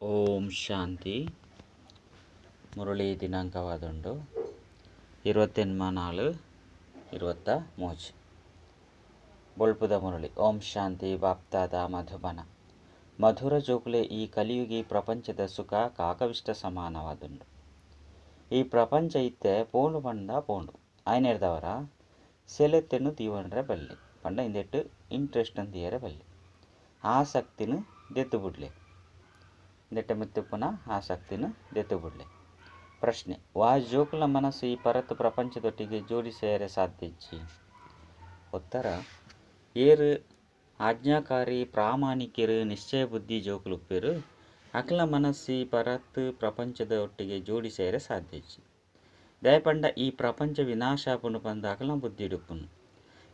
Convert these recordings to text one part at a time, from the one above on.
ಓಂ ಶಾಂತಿ. ಮುರಳಿ ದಿನಾಂಕವಾದುಂಡು 28-4-23. ಬೊಳ್ಪುದ ಮುರಳಿ. ಓಂ ಶಾಂತಿ. ಬಾಪ್ತಾದ ಮಧುಬನ. ಮಧುರ ಜೋಕುಲೆ, ಈ ಕಲಿಯುಗಿ ಪ್ರಪಂಚದ ಸುಖ ಕಾಕವಿಷ್ಟ ಸಮಾನವಾದುಂಡು. ಈ ಪ್ರಪಂಚ ಇತ್ತೆ ಪೋಂಡು ಪಂಡ ಪೋಂಡು ಆಯ್ನೆರ್ದವರ ಸೆಲೆತೆನು ದೀವನ್ರೆ ಬಲ್ಲಿ ಪಂಡ ಇಂದೆಟ್ಟು ಇಂಟ್ರೆಸ್ಟ್ ಅಂದಿಯರೆ ಬಲ್ಲಿ ಆಸಕ್ತಿನ ದೆತ್ತು ಬುಡ್ಲೆ ಇಂದೆಟ್ಟ ಮಿತ್ತುಪ್ಪುನ ಆಸಕ್ತಿನ ದೆತ್ತು ಬುಡ್ಲೆ. ಪ್ರಶ್ನೆ: ವಾ ಜೋಕುಲ ಮನಸ್ಸು ಈ ಪರತ್ ಪ್ರಪಂಚದೊಟ್ಟಿಗೆ ಜೋಡಿಸೆಯರೆ ಸಾಧ್ಯ ಇಜ್ಜಿ? ಉತ್ತರ: ಏರು ಆಜ್ಞಾಕಾರಿ ಪ್ರಾಮಾಣಿಕೆರು ನಿಶ್ಚಯ ಬುದ್ಧಿ ಜೋಕುಲುಪ್ಪೆರು ಅಕ್ಲ ಮನಸ್ಸು ಈ ಪರತ್ ಪ್ರಪಂಚದ ಒಟ್ಟಿಗೆ ಜೋಡಿಸೆಯರೆ ಸಾಧ್ಯ ಇಜ್ಜಿ. ದಯಪಂಡ ಈ ಪ್ರಪಂಚ ವಿನಾಶಾಪುನು ಪಂದ ಅಕ್ಲ ಬುದ್ಧಿ ಇಡುಪ್ಪುನು.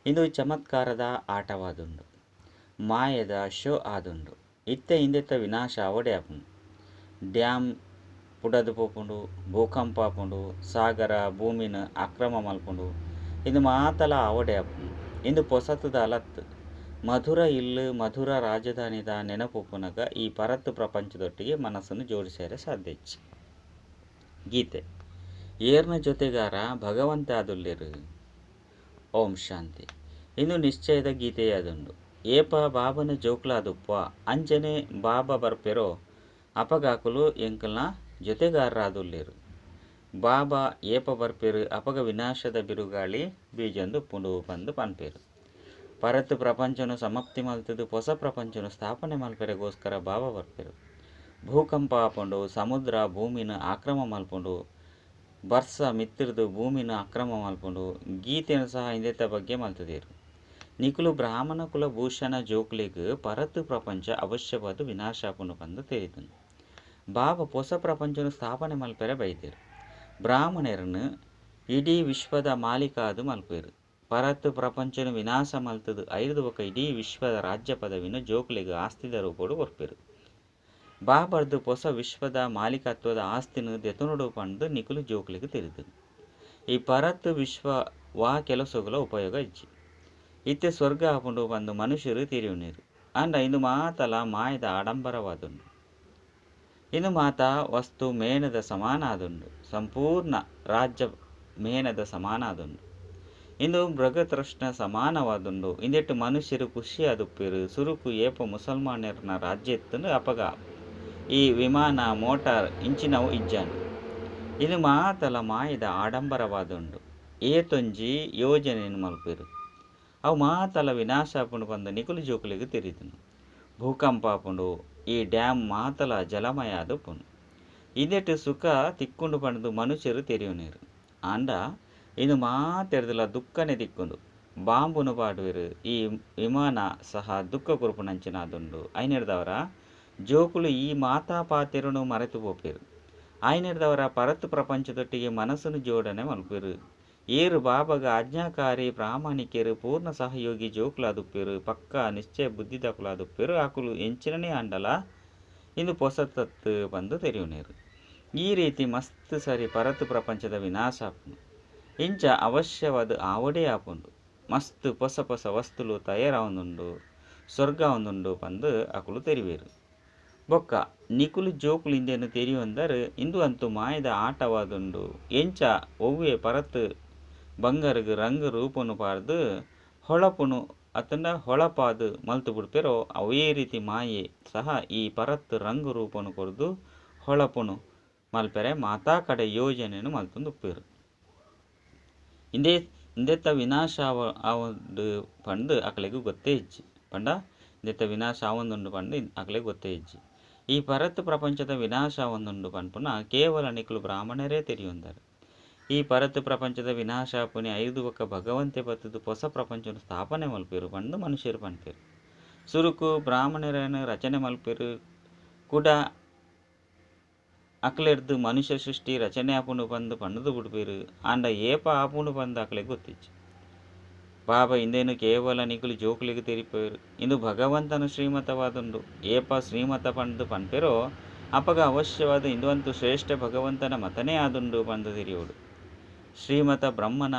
ಇಂದು ಚಮತ್ಕಾರದ ಆಟವಾದುಂಡು, ಮಾಯದ ಶೋ ಆದುಂಡು. ಇತ್ತೆ ಇಂದೆತ್ತ ವಿನಾಶ ಅವಡೆ ಆಪುಂಡು. ಡ್ಯಾಮ್ ಪುಡದು ಪೋಪುಂಡು, ಭೂಕಂಪ ಆಪುಂಡು, ಸಾಗರ ಭೂಮಿನ ಆಕ್ರಮ ಮಲ್ಪುಂಡು. ಇಂದು ಮಾತಲ ಅವಡೆ ಆಪುಂಡು. ಇಂದು ಪೊಸತುದ ಅಲತ್ತು. ಮಧುರ ಇಲ್ಲು ಮಧುರ ರಾಜಧಾನಿದ ನೆನಪುಪ್ಪುನಗ ಈ ಪರತ್ತು ಪ್ರಪಂಚದೊಟ್ಟಿಗೆ ಮನಸ್ಸನ್ನು ಜೋಡಿಸೆಯರೆ ಸಾಧ್ಯ ಇಜ್ಜಿ. ಗೀತೆ: ಏರ್ನ ಜೊತೆಗಾರ ಭಗವಂತ ಆದುಲ್ಲೆರು. ಓಂ ಶಾಂತಿ. ಇಂದು ನಿಶ್ಚಯದ ಗೀತೆಯಾದುಂಡು. ಏಪ ಬಾಬನ ಜೋಕ್ಲಾದುಪ್ಪ ಅಂಚನೆ ಬಾಬಾ ಬರ್ಪೆರೋ ಅಪಗಾಕುಲು ಎಂಕಲ್ನ ಜೊತೆಗಾರರಾದುಲ್ಲೆರು. ಬಾಬಾ ಏಪ ಬರ್ಪೆರು ಅಪಗ ವಿನಾಶದ ಬಿರುಗಾಳಿ ಬೀಜೊಂದು ಪಂದು ಪನ್ಪೆರು. ಪರತ್ ಪ್ರಪಂಚನು ಸಮಾಪ್ತಿ ಮಲ್ತದು ಹೊಸ ಪ್ರಪಂಚನು ಸ್ಥಾಪನೆ ಮಲ್ಪೆರೆಗೋಸ್ಕರ ಬಾಬಾ ಬರ್ಪೆರು. ಭೂಕಂಪ ಆಪುಂಡು, ಸಮುದ್ರ ಭೂಮಿನ ಆಕ್ರಮ ಮಲ್ಪುಂಡು, ಬರ್ಸ ಮಿತ್ತಿರ್ದು ಭೂಮಿನ ಆಕ್ರಮ ಮಲ್ಪುಂಡು. ಗೀತೆನ ಸಹ ಇಂದೆತ್ತ ಬಗ್ಗೆ ಮಲ್ತದೇರು. ನಿಕುಲು ಬ್ರಾಹ್ಮಣ ಕುಲ ಭೂಷಣ ಜೋಕ್ಲೆಗ್ ಪರತ್ ಪ್ರಪಂಚ ಅವಶ್ಯವಾದ ವಿನಾಶಾಪುಂಡು ಪಂದು ತೆರಿದುಂಡು. ಬಾಬಾ ಹೊಸ ಪ್ರಪಂಚನು ಸ್ಥಾಪನೆ ಮಲ್ಪೆರೆ ಬೈದೇರು. ಬ್ರಾಹ್ಮಣರನ್ನು ಇಡೀ ವಿಶ್ವದ ಮಾಲೀಕ ಅದು ಮಲ್ಪೆರು. ಪರತ್ ಪ್ರಪಂಚನು ವಿನಾಶ ಮಲ್ತದು ಐದು ಬೊಕ ಇಡೀ ವಿಶ್ವದ ರಾಜ್ಯ ಪದವಿನ ಜೋಕ್ಲೆಗ್ ಆಸ್ತಿದ ರೂಪೋಡು ಕೊರ್ಪೆರು. ಬಾಬರ್ದು ಹೊಸ ವಿಶ್ವದ ಮಾಲೀಕತ್ವದ ಆಸ್ತಿನ ದೆತೊನುಡು ಪಂದು ನಿಕುಲು ಜೋಕ್ಲೆಗ್ ತೆರಿದು. ಈ ಪರತ್ ವಿಶ್ವ ವಾ ಕೆಲಸಗಳ ಉಪಯೋಗ ಇಜ್ಜಿ. ಇತ್ತೆ ಸ್ವರ್ಗ ಆಪುಂಡು ಪಂದು ಮನುಷ್ಯರು ತೆರಿಯುನೇರು. ಆಂಡ ಇಂದು ಮಾತಲ ಮಾಯದ ಆಡಂಬರವಾದುಂಡು. ಇಂದು ಮಾತ ವಸ್ತು ಮೇಣದ ಸಮಾನ ಆದುಂಡು. ಸಂಪೂರ್ಣ ರಾಜ್ಯ ಮೇಣದ ಸಮಾನ ಆದುಂಡು. ಇಂದು ಮೃಗತೃಷ್ಣ ಸಮಾನವಾದುಂಡು. ಇಂದೆಟ್ಟು ಮನುಷ್ಯರು ಖುಷಿಯಾದುಪ್ಪೆರು. ಸುರುಕು ಏಪ ಮುಸಲ್ಮಾನರ್ನ ರಾಜ್ಯ ಇತ್ತಂದು ಅಪಗ ಈ ವಿಮಾನ ಮೋಟಾರ್ ಇಂಚಿನವು ಇಜ್ಜಾಂಡು. ಇದು ಮಾತಲ ಮಾಯದ ಆಡಂಬರವಾದುಂಡು. ಏತೊಂಜಿ ಯೋಜನೆಯನ್ನು ಮಲ್ಪೆರು. ಅವು ಮಾತಲ ವಿನಾಶ ಆಪುಂಡು ಪಂದು ನಿಕುಲು ಜೋಕುಲೆಗ್ ತೆರಿದುಂಡು. ಭೂಕಂಪ ಆಪುಂಡು, ಈ ಡ್ಯಾಮ್ ಮಾತಲ ಜಲಮಯ ಆದುಪ್ಪುಂಡು. ಇಂದೆಟ್ಟು ಸುಖ ತಿಕ್ಕೊಂಡು ಪಂದು ಮನುಷ್ಯರು ತೆರಿಯುನೇರು. ಆಂಡ ಇಂದು ಮಾತೆರ್ದಲ ದುಃಖನೇ ತಿಕ್ಕೊಂಡು. ಬಾಂಬುನು ಪಾಡುವೆರು. ಈ ವಿಮಾನ ಸಹ ದುಃಖ ಕೊರ್ಪುನಂಚಿನ ಆದುಂಡು. ಐನೆರ್ದವರ ಜೋಕುಲು ಈ ಮಾತಾ ಪಾತೆರುನು ಮರೆತು ಪೋಪೆರು. ಐನೆರ್ದವರ ಪರತ್ ಪ್ರಪಂಚದೊಟ್ಟಿಗೆ ಮನಸ್ಸನ್ನು ಜೋಡಣೆ ಮಲ್ಪೆರು. ಏರು ಬಾಬಗ ಆಜ್ಞಾಕಾರಿ ಪ್ರಾಮಾಣಿಕೆರು ಪೂರ್ಣ ಸಹಯೋಗಿ ಜೋಕುಲಾದುಪ್ಪೆರು. ಪಕ್ಕ ನಿಶ್ಚಯ ಬುದ್ಧಿದಕುಲಾದುಪ್ಪೆರು. ಆಕುಲು ಎಂಚಿನನೇ ಆಂಡಲ ಇಂದು ಪೊಸತತ್ತು ಪಂದು ತೆರಿಯುನೇರು. ಈ ರೀತಿ ಮಸ್ತ್ ಸರಿ ಪರತ್ ಪ್ರಪಂಚದ ವಿನಾಶ ಆಪುಂಡು. ಇಂಚ ಅವಶ್ಯವಾದ ಆವಡೇ ಆಪುಂಡು. ಮಸ್ತ್ ಪೊಸ ಪೊಸ ವಸ್ತುಲು ತಯಾರಾವೊಂದುಂಡು, ಸ್ವರ್ಗ ಆವೊಂದುಂಡು ಪಂದು ಅಕುಲು ತೆರಿವೇರು. ಬೊಕ್ಕ ನಿಕುಲು ಜೋಕುಲು ಇಂದೆನು ತೆರಿಯೊಂದರು. ಇಂದು ಅಂತೂ ಮಾಯದ ಆಟವಾದುಂಡು. ಎಂಚ ಒವ್ವೆ ಪರತ್ ಬಂಗಾರಗ್ ರಂಗ್ ರೂಪನು ಪಾರ್ದು ಹೊಳಪುನು ಅತ್ತಂಡ ಹೊಳಪಾದು ಮಲ್ತು ಬುಡ್ಪೆರೋ ಅವೇ ರೀತಿ ಮಾಯೆ ಸಹ ಈ ಪರತ್ ರಂಗ್ ರೂಪನು ಕೊರ್ದು ಹೊಳಪುನು ಮಲ್ಪೆರೆ ಮಾತಾ ಕಡೆ ಯೋಜನೆಯನ್ನು ಮಲ್ತೊಂದುಪ್ಪೆರು. ಇಂದೆತ್ತ ವಿನಾಶ ಆವೊಂದು ಪಂದು ಅಕಲೆಗ್ ಗೊತ್ತೇ ಇಜ್ಜಿ. ಪಂಡ ಇಂದೆತ್ತ ವಿನಾಶ ಆವೊಂದುಂಡು ಪಂದು ಅಕಲೆಗ್ ಗೊತ್ತೇ ಇಜ್ಜಿ. ಈ ಪರತ್ ಪ್ರಪಂಚದ ವಿನಾಶ ಆವೊಂದುಂಡು ಪನ್ಪುನ ಕೇವಲ ನಿಕುಲು ಬ್ರಾಹ್ಮಣರೇ ತೆರಿಯೊಂದರು. ಈ ಪರತ್ ಪ್ರಪಂಚದ ವಿನಾಶ ಆಪುನಿ ಐದು ಬೊಕ್ಕ ಭಗವಂತೆ ಬತ್ತುದು ಹೊಸ ಪ್ರಪಂಚನು ಸ್ಥಾಪನೆ ಮಲ್ಪೆರು ಪಂದು ಮನುಷ್ಯರು ಪನ್ಪೆರು. ಸುರುಕು ಬ್ರಾಹ್ಮಣರನ್ನು ರಚನೆ ಮಲ್ಪೆರು. ಕುಡ ಅಕ್ಲೆರ್ದು ಮನುಷ್ಯ ಸೃಷ್ಟಿ ರಚನೆ ಆಪುಂಡು ಪಂದು ಪಂಡುದು ಬುಡ್ಪೆರು. ಆಂಡ ಏಪ ಆಪುಂಡು ಪಂದು ಅಕ್ಲೆಗ್ ಗೊತ್ತಿಜ್ಜಿ. ಬಾಬಾ ಇಂದೇನು ಕೇವಲ ನಿಕುಲು ಜೋಕುಲೆಗ್ ತೆರಿಪೆರು. ಇಂದು ಭಗವಂತನ ಶ್ರೀಮತವಾದುಂಡು. ಏಪ ಶ್ರೀಮತ ಪಂದು ಪನ್ಪೆರೋ ಅಪಗ ಅವಶ್ಯವಾದ ಇಂದು ಶ್ರೇಷ್ಠ ಭಗವಂತನ ಮತನೇ ಆದುಂಡು ಪಂದು ತೆರಿಯೋಡು. ಶ್ರೀಮತ ಬ್ರಹ್ಮನ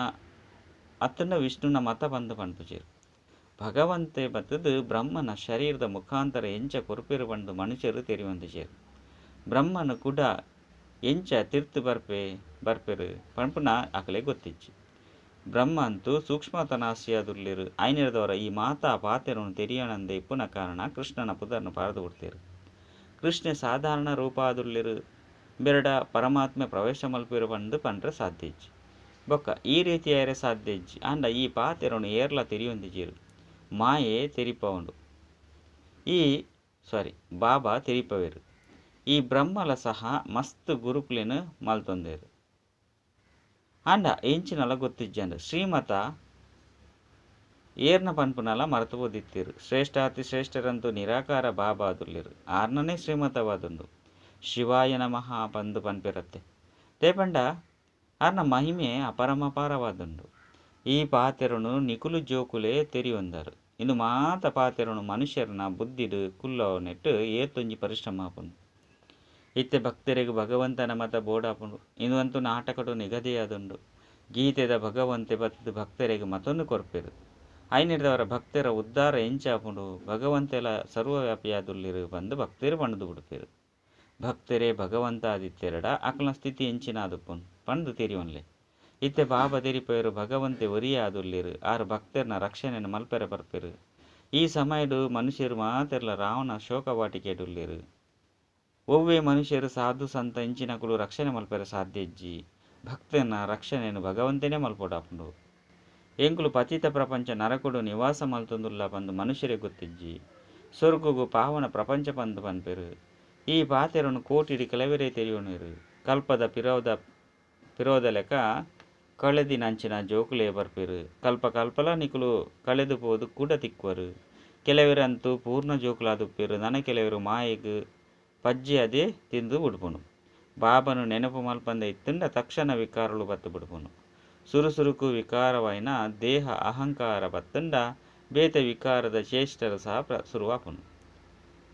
ಅತ್ತಂಡ ವಿಷ್ಣುನ ಮತ ಪಂದು ಪನ್ಪುಜೆರು. ಭಗವಂತೆ ಬತ್ತದು ಬ್ರಹ್ಮನ ಶರೀರದ ಮುಖಾಂತರ ಎಂಚ ಕೊರ್ಪೆರು ಪಂದು ಮನುಷ್ಯರು ತೆರಿಯೊಂದಿಜೆರು. ಬ್ರಹ್ಮನ ಕುಡ ಎಂಚ ತಿರ್ತು ಬರ್ಪೆ ಬರ್ಪೆರು ಪನ್ಪುನ ಅಕಲೆ ಗೊತ್ತಿಜ್ಜಿ. ಬ್ರಹ್ಮ ಅಂತೂ ಸೂಕ್ಷ್ಮತನಾಸಿಯಾದುಲ್ಲೆರು ಐನೆರ್ದವರ ಈ ಮಾತಾ ಪಾತೆರನು ತೆರಿಯಣಂದೆ ಇಪ್ಪುನ ಕಾರಣ ಕೃಷ್ಣನ ಪುದರ್ನ ಪಾರ್ದು ಕೊಡ್ತೇರು. ಕೃಷ್ಣೆ ಸಾಧಾರಣ ರೂಪಾದುಲ್ಲೆರು ಬೆರಡ ಪರಮಾತ್ಮೆ ಪ್ರವೇಶ ಮಲ್ಪೆರು ಪಂದು ಪಂಡ್ರೆ ಸಾಧ್ಯ ಇಜ್ಜಿ. ಬೊಕ್ಕ ಈ ರೀತಿಯಾಯರೆ ಸಾಧ್ಯ ಇಜ್ಜಿ. ಆಂಡ ಈ ಪಾತೆರನು ಏರ್ಲ ತೆರಿಯೊಂದಿಜೆರು ಮಾಯೆ ತೆರಿಪವುಂಡು. ಈ ಸಾರಿ ಬಾಬಾ ತೆರಿಪವೇರು. ಈ ಬ್ರಹ್ಮಲ ಸಹ ಮಸ್ತ್ ಗುರುಕುಲೇನು ಮಲ್ತೊಂದೇರು. ಆಂಡ ಎಂಚಿನಲ ಗೊತ್ತಿಜ್ಜಂಡು ಶ್ರೀಮತ ಏರ್ನ ಪನ್ಪುನಲ ಮರೆತು ಪೋದಿತ್ತೀರು. ಶ್ರೇಷ್ಠಾತಿ ಶ್ರೇಷ್ಠರಂತೂ ನಿರಾಕಾರ ಬಾಬಾದುಲ್ಲೆರು ಆರ್ನನೇ ಶ್ರೀಮತವಾದುಂಡು. ಶಿವಾಯ ನಮಃ ಪಂದು ಪನ್ಪಿರತ್ತೆ ದೇಪಂಡ ಆರ್ನ ಮಹಿಮೆ ಅಪರಮಪಾರವಾದುಂಡು. ಈ ಪಾತೆರನು ನಿಕುಲು ಜೋಕುಲೇ ತೆರಿಯೊಂದರು. ಇಂದು ಮಾತ ಪಾತೆರನು ಮನುಷ್ಯರನ ಬುದ್ಧಿಡು ಕುಲ್ಲವನೆಟ್ಟು ಏತೊಂಜಿ ಪರಿಶ್ರಮ ಆಪುಂಡು. ಇತ್ತೆ ಭಕ್ತರಿಗೆ ಭಗವಂತನ ಮತ ಬೋಡಾಪುಂಡು. ಇಂದು ಅಂತೂ ನಾಟಕಡು ನಿಗದಿಯಾದುಂಡು. ಗೀತೆದ ಭಗವಂತೆ ಬತ್ತದ ಭಕ್ತರಿಗೆ ಮತೊಂದು ಕೊರ್ಪೆರು. ಐನೆರ್ದವರ ಭಕ್ತರ ಉದ್ಧಾರ ಎಂಚಾಪುಂಡು. ಭಗವಂತೆಲ ಸರ್ವವ್ಯಾಪಿಯಾದುಲ್ಲಿರು ಬಂದು ಭಕ್ತರು ಪಂಡ್ದು ಬಿಡ್ಪೆರು. ಭಕ್ತರೇ ಭಗವಂತ ಆದಿತ್ತೆರಡ ಅಕಲ್ನ ಸ್ಥಿತಿ ಎಂಚಿನಾದುಪ್ಪುಂಡು ಪಂದು ತೆರಿಯೊನ್ಲೆ. ಇತ್ತೆ ಬಾಬಾ ತೆರಿಪೇರು ಭಗವಂತೆ ಒರಿಯಾದುಲ್ಲಿರು ಆರು ಭಕ್ತರನ ರಕ್ಷಣೆಯನ್ನು ಮಲ್ಪೆರ ಬರ್ಪೆರು. ಈ ಸಮಯಡು ಮನುಷ್ಯರು ಮಾತೆರ್ಲ ರಾವಣ ಶೋಕವಾಟಿಕೆಡುಲ್ಲಿರು. ಒವ್ವೇ ಮನುಷ್ಯರು ಸಾಧು ಸಂತ ಎಂಚಿನಕುಲು ರಕ್ಷಣೆ ಮಲ್ಪೆರ ಸಾಧ್ಯ ಇಜ್ಜಿ. ಭಕ್ತನ ರಕ್ಷಣೆಯನ್ನು ಭಗವಂತನೇ ಮಲ್ಪೊಡಾಪುಂಡು. ಎಂಕುಲು ಪತಿತ ಪ್ರಪಂಚ ನರಕುಡು ನಿವಾಸ ಮಲ್ತೊಂದುಲ್ಲ ಪಂದು ಮನುಷ್ಯರೇ ಗೊತ್ತಿಜ್ಜಿ. ಸ್ವರ್ಗಗು ಪಾವನ ಪ್ರಪಂಚ ಪಂದು ಪನ್ಪೆರು. ಈ ಪಾತೆರನು ಕೋಟಿಡಿ ಕೆಲವರೇ ತೆರಿಯೊನೇರು. ಕಲ್ಪದ ಪಿರೋದ ಲೆಕ್ಕ ಕಳೆದಿನಂಚಿನ ಜೋಕುಲೇ ಬರ್ಪೆರು. ಕಲ್ಪ ಕಲ್ಪಲ ನಿಕುಲು ಕಳೆದು ಪೋದು ಕೂಡ ತಿಕ್ಕುವರು. ಕೆಲವರಂತೂ ಪೂರ್ಣ ಜೋಕುಲಾದುಪ್ಪೆರು. ನನ ಕೆಲವರು ಮಾಯೆಗು ಪಜ್ಜೆ ಅದೇ ತಿಂದು ಬಿಡ್ಪುನು. ಬಾಬನು ನೆನಪು ಮಲ್ಪಂದ ಇತ್ತಂಡ ತಕ್ಷಣ ವಿಕಾರಲು ಬತ್ತು ಬಿಡ್ಪುನು. ಸುರುಸುರುಕು ವಿಕಾರವಾಯಿನ ದೇಹ ಅಹಂಕಾರ ಬತ್ತಂಡ ಬೇತೆ ವಿಕಾರದ ಚೇಷ್ಟರು ಸಹ ಶುರುವಾಪುನು.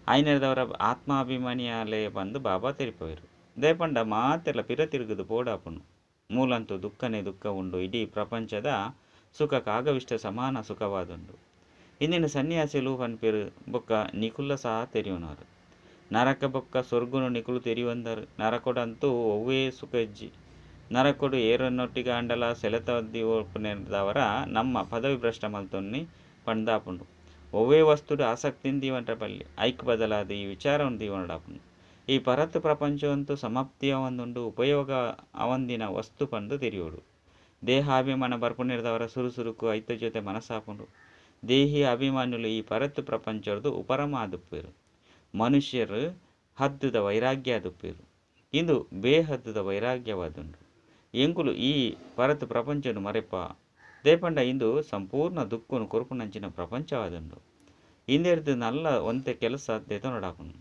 ಐನೆರ್ದವರ ಆತ್ಮಾಭಿಮಾನಿಯಾಲೇ ಬಂದು ಬಾಬಾ ತೆರಿಪವೇರು. ದೇಪಂಡ ಮಾತೆಲ್ಲ ಪಿರ ತಿರುಗುದು ಪೋಡಾಪುನು. ಮೂಲಂತೂ ದುಃಖನೇ ದುಃಖ ಉಂಡು. ಇಡೀ ಪ್ರಪಂಚದ ಸುಖ ಕಾಗವಿಷ್ಟ ಸಮಾನ ಸುಖವಾದುಂಡು. ಇಂದಿನ ಸನ್ಯಾಸಿಲು ಪನ್ಪೆರು ಬೊಕ್ಕ ನಿಕುಲ ಸಹ ತೆರಿಯುನವರು. ನರಕ ಬೊಕ್ಕ ಸ್ವರ್ಗುನು ನಿಕುಲು ತೆರಿಯೊಂದರು. ನರಕೊಡಂತೂ ಒವ್ವೇ ಸುಖ ಇಜ್ಜಿ. ನರಕೊಡು ಏರನ್ನೊಟ್ಟಿಗೆ ಅಂಡಲ ಸೆಲೆತದ್ದಿ ಓಪುನೆರ್ದವರ ನಮ್ಮ ಪದವಿ ಭ್ರಷ್ಟ ಮಲ್ತೊನ್ನಿ ಪಂದಾಪುಂಡು. ಒವ್ವೇ ವಸ್ತುಡು ಆಸಕ್ತಿಯಿಂದ ದೀವಂಟ ಬಲ್ಲಿ ಐಕ್ ಬದಲಾದ ಈ ವಿಚಾರವನ್ನು ದೀವನಡಾಪುಂಡು. ಈ ಪರತ್ ಪ್ರಪಂಚವಂತೂ ಸಮಾಪ್ತಿಯ ಒಂದುಂಡು. ಉಪಯೋಗ ಅವಂದಿನ ವಸ್ತು ಪಂದು ತೆರಿಯೋಡು. ದೇಹಾಭಿಮಾನ ಬರ್ಪುನೆರ್ದವರ ಸುರುಸುರುಕು ಐತ ಜೊತೆ ಮನಸ್ಸಾಪುಂಡು. ದೇಹಿ ಅಭಿಮಾನುಲು ಈ ಪರತ್ ಪ್ರಪಂಚದ ಉಪರಮ ಆದುಪ್ಪೇರು. ಮನುಷ್ಯರು ಹದ್ದುದ ವೈರಾಗ್ಯ ಆದುಪ್ಪೇರು. ಇಂದು ಬೇಹದ್ದುದ ವೈರಾಗ್ಯವಾದುಂಡು. ಎಂಕುಲು ಈ ಪರತ್ ಪ್ರಪಂಚನು ಮರೆಪ ದೇಪಂಡ ಇಂದು ಸಂಪೂರ್ಣ ದುಃಖನು ಕೊರುಪುನಂಚಿನ ಪ್ರಪಂಚವಾದುಂಡು. ಇಂದೆರ್ದು ನಲ್ಲ ಒಂತೆ ಕೆಲಸ ದೆತೊನಡಾಪುಂಡು.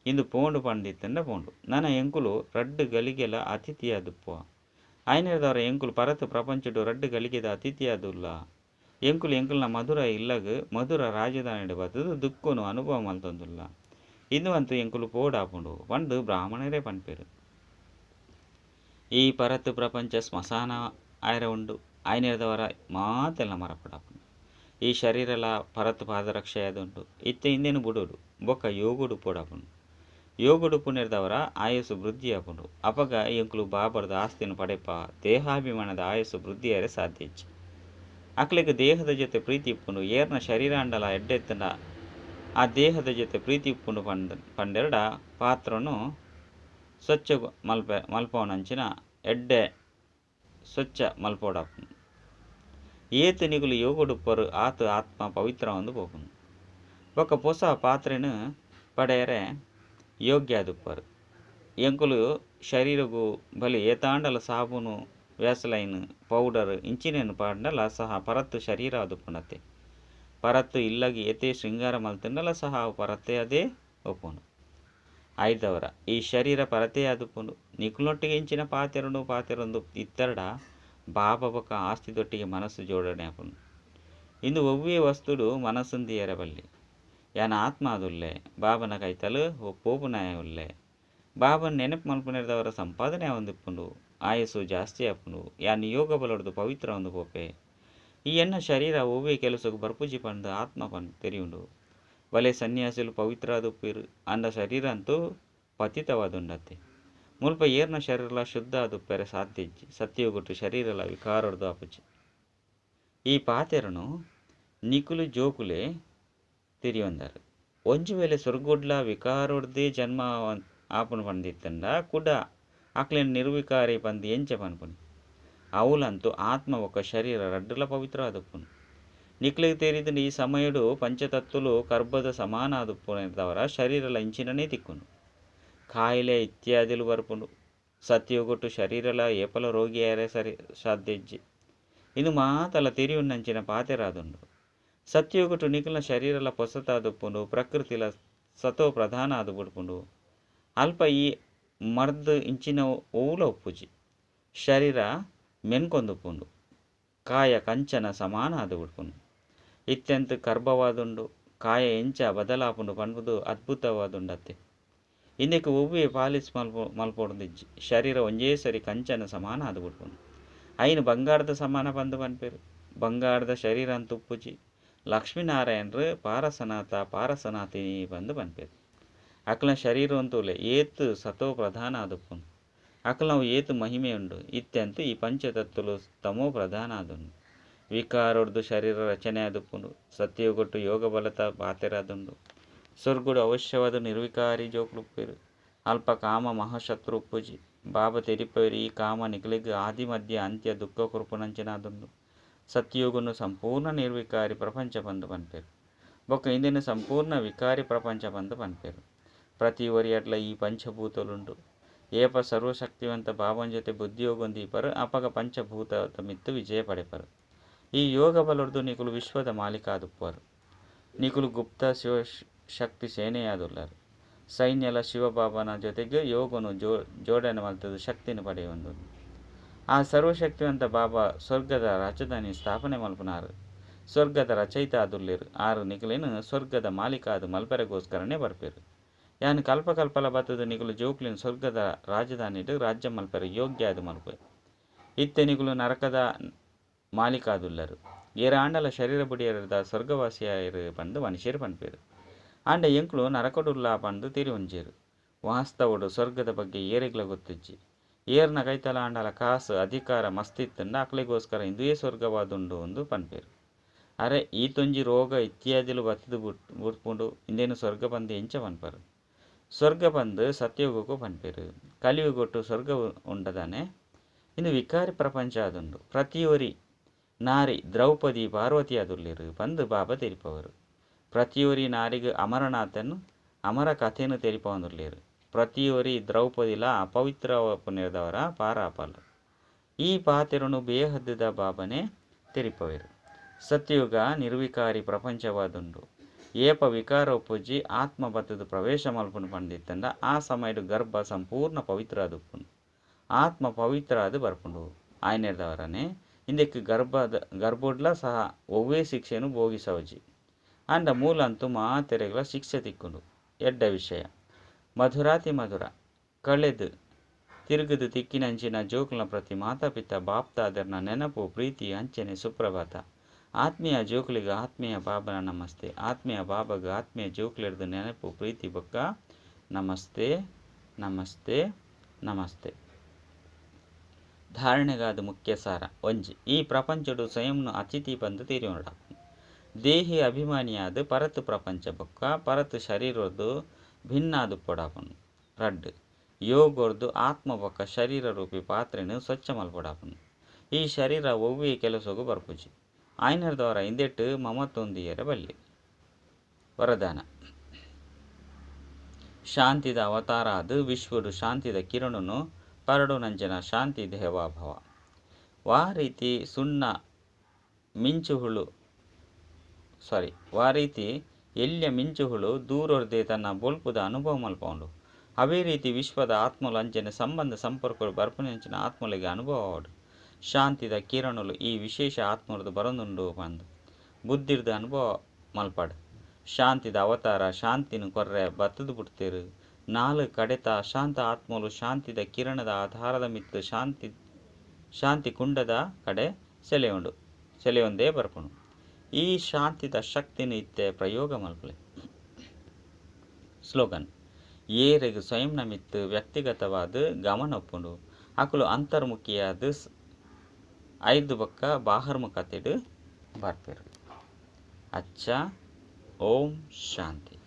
ಇಂದು ಪೋಂಡು ಪಂಡಿತ್ತಂಡ ಪೋಂಡು. ನನ ಎಂಕುಲು ರಡ್ಡು ಗಳಿಗೆಲ ಅತಿಥಿಯಾದುಪ್ಪುವ. ಐನೆರ್ದವರ ಎಂಕುಲು ಪರತ್ ಪ್ರಪಂಚಡು ರಡ್ಡು ಗಳಿಗೆದ ಅತಿಥಿಯಾದುಲ್ಲ. ಎಂಕುಲು ಎಂಕುಲ್ನ ಮಧುರ ಇಲ್ಲಗ್ ಮಧುರ ರಾಜಧಾನಿ ಬತ್ತದು ದುಃಖನು ಅನುಭವ ಮಲ್ತೊಂದುಲ್ಲ. ಇಂದು ಅಂತೂ ಎಂಕುಲು ಪೋಡಾಪುಂಡು ಪಂದು ಬ್ರಾಹ್ಮಣರೇ ಪನ್ಪೆರು. ಈ ಪರತ್ ಪ್ರಪಂಚ ಸ್ಮಶಾನ ಆಯರ ಉಂಡು. ಐನೆರ್ದವರ ಮಾತೆಲ್ಲ ಮರಪಡಾಪುಂಡು. ಈ ಶರೀರಲ ಪರತ್ ಪಾದರಕ್ಷೆಯಾದುಂಡು. ಇತ್ತೆ ಇಂದೇನು ಬುಡೋಡು ಬೊಕ್ಕ ಯೋಗುಡು ಪೋಡಾಪುಂಡು. ಯೋಗುಡು ಪುನೆರ್ದವರ ಆಯಸ್ಸು ವೃದ್ಧಿಯಾಪುಂಡು. ಅಪಗ ಎಂಕುಲು ಬಾಬರದ ಆಸ್ತಿನ ಪಡೆಪ ದೇಹಾಭಿಮಾನದ ಆಯಸ್ಸು ವೃದ್ಧಿಯಾರೆ ಸಾಧ್ಯ ಇಜ್ಜಿ. ಅಕ್ಲೆಗ್ ದೇಹದ ಜೊತೆ ಪ್ರೀತಿ ಇಪ್ಪುಂಡು. ಏರ್ನ ಶರೀರ ಅಂಡಲ ಎಡ್ಡೆತ್ತಂಡ ಆ ದೇಹದ ಜೊತೆ ಪ್ರೀತಿ ಇಪ್ಪುಂಡು ಪಂಡೆರಡ ಪಾತ್ರನು ಸ್ವಚ್ಛ ಮಲ್ಪವನಂಚಿನ ಎಡ್ಡೆ ಸ್ವಚ್ಛ ಮಲ್ಪೋಡಾಪುಂಡು. ಏತು ನಿಗುಲು ಯೋಗುಡುಪ್ಪರು ಆತು ಆತ್ಮ ಪವಿತ್ರ ಒಂದು ಪೋಪುಂಡು. ಬೊಕ್ಕ ಪೊಸ ಪಾತ್ರೆನು ಪಡೆಯರೆ ಯೋಗ್ಯ ಆದುಪ್ಪರು. ಎಂಕುಲು ಶರೀರಗು ಬಲಿ ಏತಾಂಡಲ ಸಾಬೂನು ವ್ಯಾಸಲೈನ್ ಪೌಡರ್ ಇಂಚಿನೇನು ಪಾಂಡಲ ಸಹ ಪರತ್ತು ಶರೀರ ಆದುಪ್ಪುಂಡತ್ತೆ. ಪರತ್ತು ಇಲ್ಲಗಿ ಏತೇ ಶೃಂಗಾರ ಮಲ್ತಂಡಲ ಸಹ ಅವು ಪರತ್ತೆ ಅದೇ ಒಪ್ಪುಂಡು. ಐದವರ ಈ ಶರೀರ ಪರತೆ ಆದುಪ್ಪುಂಡು. ನಿಕುಲೊಟ್ಟಿಗೆ ಇಂಚಿನ ಪಾತೆರನು ಪಾತೆರೊಂದು ಇತ್ತರಡ ಬಾಬಾ ಬೊಕ್ಕ ಆಸ್ತಿದೊಟ್ಟಿಗೆ ಮನಸ್ಸು ಜೋಡಣೆ ಆಪುಂಡು. ಇಂದು ಒವ್ವೇ ವಸ್ತುಡು ಮನಸ್ಸುಂದಿಯರ ಬಲ್ಲಿ. ಯಾನ ಆತ್ಮ ಆದುಲ್ಲೆ ಬಾಬನ ಕೈತಲು ಪೋಪುನಾಯ ಉಲ್ಲೆ. ಬಾಬನ ನೆನಪು ಮಲ್ಪುನೆರ್ದವರ ಸಂಪಾದನೆ ಆವೊಂದಿಪ್ಪುಂಡು. ಆಯಸ್ಸು ಜಾಸ್ತಿ ಆಪುಂಡು. ಯಾನ್ ಯೋಗ ಬಲೊಡ್ದು ಪವಿತ್ರ ಒಂದು ಪೋಪೆ. ಈ ಎನ್ನ ಶರೀರ ಒವ್ವೇ ಕೆಲಸಕ್ಕೆ ಬರ್ಪುಜಿ ಪಂದು ಆತ್ಮ ಪಂದು ತೆರಿಯುಂಡು. ಬಲೆ ಸನ್ಯಾಸಿಲು ಪವಿತ್ರ ಆದುಪ್ಪೆರು. ಅಂಡ ಶರೀರ ಅಂತೂ ಪತಿತವಾದುಂಡತ್ತೆ. ಮುಲ್ಪ ಏರ್ನ ಶರೀರಲ ಶುದ್ಧ ಆದುಪ್ಪೆರೆ ಸಾಧ್ಯ ಇಜ್ಜಿ. ಸತ್ಯಯುಗೊಟ್ಟು ಶರೀರಲ ವಿಕಾರೊಡ್ದು ಆಪುಜಿ. ಈ ಪಾತೆರನು ನಿಕುಲು ಜೋಕುಲೆ ತೆರಿಯೊಂದರ್. ಒಂಜಿ ವೇಳೆ ಸ್ವರ್ಗೊಡ್ಲ ವಿಕಾರೊಡ್ದೇ ಜನ್ಮ ಆಪುನು ಪಂದಿತ್ತಂಡ ಕುಡ ಅಕ್ಲೆನ್ ನಿರ್ವಿಕಾರಿ ಪಂದ್ ಎಂಚ ಪನ್ಪುನಿ? ಅವುಲಂತು ಆತ್ಮ ಬೊಕ್ಕ ಶರೀರ ರಡ್ಡುಲ ಪವಿತ್ರ ಆದುಪ್ಪುನು. ನಿಕ್ಲೆಗ್ ತೆರಿದುಂಡು ಈ ಸಮಯಡು ಪಂಚತತ್ವಲು ಕರ್ಬದ ಸಮಾನ ಆದುಪ್ಪುನೆರ್ದಾವರ ಶರೀರಲ ಇಂಚಿನನೇ ತಿಕ್ಕುಂಡು. ಕಾಯಿಲೆ ಇತ್ಯಾದಿಲು ಬರ್ಪುಂಡು. ಸತ್ಯಯುಗೊಟ್ಟು ಶರೀರಲ ಏಪಲ ರೋಗಿಯಾರೆ ಸರಿ ಸಾಧ್ಯ ಇಜ್ಜಿ. ಇಂದು ಮಾತಲ ತೆರಿಯುನಂಚಿನ ಪಾತೆರಾದುಂಡು. ಸತ್ಯಯುಗೊಟ್ಟು ನಿಕಲ್ನ ಶರೀರಲ ಪೊಸತಾದುಪ್ಪುಂಡು. ಪ್ರಕೃತಿಲ ಸತೋ ಪ್ರಧಾನ ಆದ್ ಬುಡ್ಪುಂಡು. ಅಲ್ಪ ಈ ಮರ್ದ್ ಇಂಚಿನ ಒವುಲ ಉಪ್ಪುಜಿ. ಶರೀರ ಮೆನ್ಕೊಂದುಪ್ಪುಂಡು. ಕಾಯ ಕಂಚನ ಸಮಾನ ಆದ್ ಬುಡ್ಪುಂಡು. ಇತ್ಯಂತ ಕರ್ಬವಾದುಂಡು. ಕಾಯ ಎಂಚ ಬದಲಾಪುಂಡು ಪನ್ಪುದು ಅದ್ಭುತವಾದುಂಡತ್ತೆ. ಇಂದೆಕ್ ಒವ್ವೆ ಪಾಲಿಸ್ ಮಲ್ಪೊಡುಂದಿಜ್ಜಿ. ಶರೀರ ಒಂಜೇ ಸರಿ ಕಂಚನ ಸಮಾನ ಆದ್ ಬುಡ್ಪುಂಡು. ಐನ್ ಬಂಗಾರದ ಸಮಾನ ಪಂದ್ ಪನ್ಪೆರ್. ಬಂಗಾರದ ಶರೀರ ಅಂತ ಉಪ್ಪುಜಿ. ಲಕ್ಷ್ಮೀನಾರಾಯಣರು ಪಾರಸನಾಥ ಪಾರಸನಾಥಿನಿ ಪಂದ್ ಪನ್ಪೆರ್. ಅಕ್ಲ್ನ ಶರೀರ ಅಂತೂಲೆ ಏತ್ ಸತೋ ಪ್ರಧಾನ ಆದುಪ್ಪುಂಡು. ಅಕ್ಲ್ನವು ಏತ್ ಮಹಿಮೆ ಉಂಡು. ಇತ್ಯಂತ ಈ ಪಂಚತತ್ವಲು ತಮೋ ಪ್ರಧಾನ ಆದುಂಡು. ವಿಕಾರೊಡ್ದು ಶರೀರ ರಚನೆ ಆದುಪ್ಪುಂಡು. ಸತ್ಯಯುಗೊಟ್ಟು ಯೋಗ ಬಲತ ಪಾತೆರಾದುಂಡು. ಸ್ವರ್ಗುಡು ಅವಶ್ಯವಾದ ನಿರ್ವಿಕಾರಿ ಜೋಕುಲು ಉಪ್ಪೆರ್. ಅಲ್ಪ ಕಾಮ ಮಹಾಶತ್ರು ಉಪ್ಪುಜಿ. ಬಾಬಾ ತೆರಿಪವೆರ್ ಈ ಕಾಮ ನಿಕಲೆಗ್ ಆದಿ ಮಧ್ಯ ಅಂತ್ಯ ದುಃಖ ಕೊರ್ಪುನಂಚಿನಾದುಂಡು. ಸತ್ಯಯುಗನು ಸಂಪೂರ್ಣ ನಿರ್ವಿಕಾರಿ ಪ್ರಪಂಚ ಪಂದ್ ಪನ್ಪೆರ್. ಬೊಕ್ಕ ಇಂದೆನ್ ಸಂಪೂರ್ಣ ವಿಕಾರಿ ಪ್ರಪಂಚ ಪಂದ್ ಪನ್ಪೆರ್. ಪ್ರತಿ ಒರಿಯಡ್ಲ ಈ ಪಂಚಭೂತಲುಂಡು. ಏಪ ಸರ್ವಶಕ್ತಿವಂತ ಬಾಬನ ಜೊತೆ ಬುದ್ಧಿಯೋಗನ್ ದೀಪರ್ ಅಪಗ ಪಂಚಭೂತದ ಮಿತ್ತ್ ವಿಜಯ ಪಡೆಪರ್. ಈ ಯೋಗ ಬಲೊಡ್ದು ನಿಕುಲು ವಿಶ್ವದ ಮಾಲೀಕ ಆದುಪ್ಪುವರ್. ನಿಕುಲು ಗುಪ್ತ ಶಿವ ಶಕ್ತಿ ಸೇನೆಯಾದುಲ್ಲರ್. ಸೈನ್ಯಲ ಶಿವಬಾಬನ ಜೊತೆಗೆ ಯೋಗನು ಜೋಡಣೆ ಮಲ್ತದ ಶಕ್ತಿನ ಪಡೆಯೊಂದು. ಆ ಸರ್ವಶಕ್ತಿವಂತ ಬಾಬಾ ಸ್ವರ್ಗದ ರಾಜಧಾನಿ ಸ್ಥಾಪನೆ ಮಲ್ಪುನಾರ್. ಸ್ವರ್ಗದ ರಚಯಿತ ಆದುಲ್ಲೆರ್. ಆರು ನಿಕುಲೇನು ಸ್ವರ್ಗದ ಮಾಲೀಕ ಆದ್ ಮಲ್ಪೆರೆಗೋಸ್ಕರನೇ ಬರ್ಪೆರ್. ಯಾನ್ ಕಲ್ಪ ಕಲ್ಪಲ ಬತ್ತದ ನಿಕುಲು ಜೋಕ್ಲೆನ್ ಸ್ವರ್ಗದ ರಾಜಧಾನಿಡ್ ರಾಜ್ಯ ಮಲ್ಪೆರೆ ಯೋಗ್ಯ ಆದ್ ಮಲ್ಪೆ. ಇತ್ತೆ ನಿಕುಲು ನರಕದ ಮಾಲೀಕ ಆದುಲ್ಲರ್. ಏರಾಂಡಲ ಶರೀರ ಬುಡಿಯರ್ದ ಸ್ವರ್ಗವಾಸಿಯಾಯೆರ್ ಪಂದ್ ಮನುಷ್ಯರು ಪನ್ಪೆರ್. ಆಂಡ ಎಂಕುಲು ನರಕಡುಲ್ಲ ಪಂದ್ ತೆರಿಯೊಂಜೆರ್. ವಾಸ್ತವಡ್ ಸ್ವರ್ಗದ ಬಗ್ಗೆ ಏರೆಗ್ಲ ಗೊತ್ತಿಜ್ಜಿ. ಏರ್ನ ಕೈತಲ್ ಆಂಡಲ ಕಾಸು ಅಧಿಕಾರ ಮಸ್ತ್ ಇತ್ತುಂಡ ಅಕ್ಲೆಗೋಸ್ಕರ ಇಂದುವೇ ಸ್ವರ್ಗವಾದುಂಡು ಅಂದು ಪನ್ಪೆರ್. ಅರೆ ಈತೊಂಜಿ ರೋಗ ಇತ್ಯಾದಿಲು ಬತ್ತುದು ಬುಡ್ಪುಂಡು ಇಂದೇನು ಸ್ವರ್ಗ ಪಂದ್ ಎಂಚ ಪನ್ಪರ್. ಸ್ವರ್ಗ ಪಂದ್ ಸತ್ಯಯುಗಕ್ಕೂ ಪನ್ಪೆರ್. ಕಲಿಯುಗೊಟ್ಟು ಸ್ವರ್ಗ ಉಂಡದಾನೆ. ಇಂದು ವಿಕಾರಿ ಪ್ರಪಂಚ ಆದುಂಡು. ಪ್ರತಿಯೊರಿ ನಾರಿ ದ್ರೌಪದಿ ಪಾರ್ವತಿ ಆದುಲ್ಲೆರ್ ಪಂದ್ ಬಾಬಾ ತೆರಿಪವರು. ಪ್ರತಿಯೊರಿ ನಾರಿಗ್ ಅಮರನಾಥನ್ ಅಮರ ಕಥೆನ್ ತೆರಿಪವೊಂದುಲ್ಲೆರ್. ಪ್ರತಿಯೊರಿ ದ್ರೌಪದಿಲ ಅಪವಿತ್ರ ಪುನೆರ್ದವರ ಪಾರಾಪಲ್. ಈ ಪಾತೆರನು ಬೇಹದ್ದುದ ಬಾಬನೆ ತೆರಿಪವೆರ್. ಸತ್ಯಯುಗ ನಿರ್ವಿಕಾರಿ ಪ್ರಪಂಚವಾದುಂಡು. ಏಪ ವಿಕಾರ ಉಪ್ಪುಜಿ ಆತ್ಮ ಬತ್ತದ ಪ್ರವೇಶ ಮಲ್ಪುಂಡು ಪಂದಿತ್ತಂಡ ಆ ಸಮಯಡ್ ಗರ್ಭ ಸಂಪೂರ್ಣ ಪವಿತ್ರ ಆದುಪ್ಪುಂಡು. ಆತ್ಮ ಪವಿತ್ರ ಆದ್ ಬರ್ಪುಂಡು. ಆಯನೆರ್ದವರನೆ ಇಂದೆಕ್ ಗರ್ಭೊಡ್ಲ ಸಹ ಒವ್ವೇ ಶಿಕ್ಷೆನು ಭೋಗಿಸವಜಿ. ಆಂಡ ಮೂಲಂತು ಮಾತೆರೆಗ್ಲ ಶಿಕ್ಷೆ ತಿಕ್ಕುಂಡು. ಎಡ್ಡೆ ವಿಷಯ. ಮಧುರಾತಿ ಮಧುರ. ಕಳೆದು ತಿರುಗುದು ತಿಕ್ಕಿನಂಚಿನ ಜೋಕ್ಲನ ಪ್ರತಿ ಮಾತಾಪಿತ ಬಾಪ್ತಾದೆರ್ನ ನೆನಪು ಪ್ರೀತಿ ಅಂಚನೆ ಸುಪ್ರಭಾತ. ಆತ್ಮೀಯ ಜೋಕ್ಲೆಗ್ ಆತ್ಮೀಯ ಬಾಬನ ನಮಸ್ತೆ. ಆತ್ಮೀಯ ಬಾಬಗ್ ಆತ್ಮೀಯ ಜೋಕ್ಲೆರ್ದ್ ನೆನಪು ಪ್ರೀತಿ ಬೊಕ್ಕ ನಮಸ್ತೆ ನಮಸ್ತೆ ನಮಸ್ತೆ. ಧಾರಣೆಗಾದ ಮುಖ್ಯ ಸಾರ. ಒಂಜಿ ಈ ಪ್ರಪಂಚಡು ಸ್ವಯಂನು ಅತಿಥಿ ಪಂದ್ ತೆರಿಯೊನೊಡ. ದೇಹಿ ಅಭಿಮಾನಿಯಾದ ಪರತ್ ಪ್ರಪಂಚ ಬೊಕ್ಕ ಪರತ್ ಶರೀರೊರ್ದು ಭಿನ್ನಾದುಪ್ಪೊಡಾಪುಂಡು. ರಡ್ಡ್ ಯೋಗೊರ್ದು ಆತ್ಮ ಬೊಕ್ಕ ಶರೀರ ರೂಪಿ ಪಾತ್ರೆನ್ ಸ್ವಚ್ಛ ಮಲ್ಪೊಡಾಪುಂಡು. ಈ ಶರೀರ ಒವ್ವೇ ಕೆಲಸೊಗು ಬರ್ಪುಜಿ. ಆಯ್ನೆರ್ದವರ ಇಂದೆಟ್ ಮಮತ್ವೊಂದಿಯೆರೆ ಬಲ್ಲಿ. ವರದಾನ. ಶಾಂತಿದ ಅವತಾರ ಆದ್ ವಿಶ್ವಡು ಶಾಂತಿದ ಕಿರಣನು ಪರಡುನಂಚಿನ ಶಾಂತಿ ದೇವಾಭವ. ವಾ ರೀತಿ ಸುಣ್ಣ ಮಿಂಚುಹುಳು ಸಾರಿ ವಾ ರೀತಿ ಎಲ್ಯ ಮಿಂಚುಹುಳು ದೂರೊರ್ದೆ ತನ್ನ ಬೊಲ್ಪುದ ಅನುಭವ ಮಲ್ಪವುಂಡು. ಅವೇ ರೀತಿ ವಿಶ್ವದ ಆತ್ಮಲು ಅಂಚನೆ ಸಂಬಂಧ ಸಂಪರ್ಕ ಬರ್ಪುನಂಚಿನ ಆತ್ಮಲೆಗ್ ಅನುಭವ ಆವಡ್. ಶಾಂತಿದ ಕಿರಣಲು ಈ ವಿಶೇಷ ಆತ್ಮರ್ದು ಬರೊಂದುಂಡು ಪಂದ್ ಬುದ್ಧಿರ್ದ್ ಅನುಭವ ಮಲ್ಪಡ್. ಶಾಂತಿದ ಅವತಾರ ಶಾಂತಿನ ಕೊರ್ರೆ ಬತ್ತುದು ಪುಟ್ಟುದೆರ್. ನಾಲ್ ಕಡೆತ ಅಶಾಂತ ಆತ್ಮಲು ಶಾಂತಿದ ಕಿರಣದ ಆಧಾರದ ಮಿತ್ತ್ ಶಾಂತಿ ಶಾಂತಿ ಕುಂಡದ ಕಡೆ ಸೆಳೆಯುಂಡು ಸೆಳೆಯೊಂದೇ ಬರ್ಪುಂಡು. ಈ ಶಾಂತಿದ ಶಕ್ತಿನ ಇತ್ತೆ ಪ್ರಯೋಗ ಮಲ್ಪಲೆ. ಸ್ಲೋಗನ್. ಏರೆಗ್ ಸ್ವಯಂನ ಮಿತ್ತ್ ವ್ಯಕ್ತಿಗತವಾದ್ ಗಮನ ಉಪ್ಪುಂಡು ಅಕುಲು ಅಂತರ್ಮುಖಿಯಾದ್ ಐದು ಬೊಕ್ಕ ಬಾಹರ್ಮುಖತೆಡ್ ಬರ್ಪೆರ್. ಅಚ್ಚ, ಓಂ ಶಾಂತಿ.